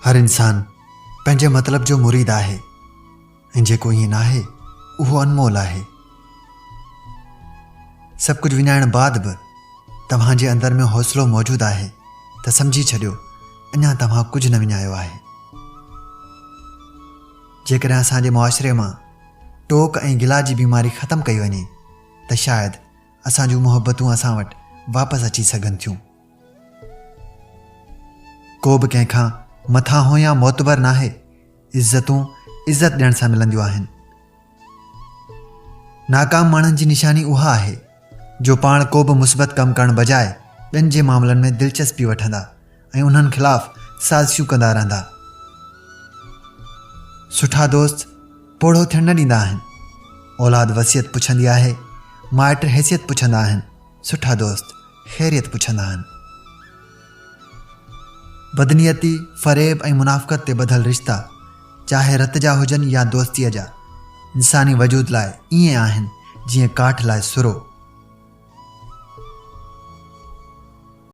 هر انسان پنهنجي مطلب جو مريد آهي ۽ جيڪو ائين ناهي اهو انمول آهي. سڀ ڪجهه وڃائڻ بعد به توهان جي اندر ۾ حوصلو موجود آهي ته سمجهي ڇڏيو اڃا توهان ڪجهه نه وڃايو آهي. جيڪڏهن اسان جي معاشري مان ٽوڪ ۽ گلا جي بيماري ختم ڪئي وڃي ته شايد اسان جون محبتون اسان وٽ واپس اچي سگهن ٿيون. ڪو به ڪنهن کان مٿانهون يا معتبر ناهي، عزتون عزت ڏيڻ سان ملنديون آهن. ناڪام ماڻهن جي نشاني اها آهي جو پاڻ ڪو به مثبت ڪم ڪرڻ بجاء ٻين جي معاملن ۾ دلچسپي وٺندا ۽ انهن خلاف سازشون ڪندا رهندا. سٺا دوست پوڙهو ٿيڻ نه ڏيندا آهن. اولاد وصيت پڇندي آهي، مائٽ حيثيت پڇندا آهن، سٺا دوست خيريت پڇندا آهن. بدنيتي، فريب ۽ منافقت تي ٻڌل رشتا، چاهي رت جا هجن يا دوستيء جا، انساني وجود لاء ائين آهن جيئن ڪاٺ لاء سرو.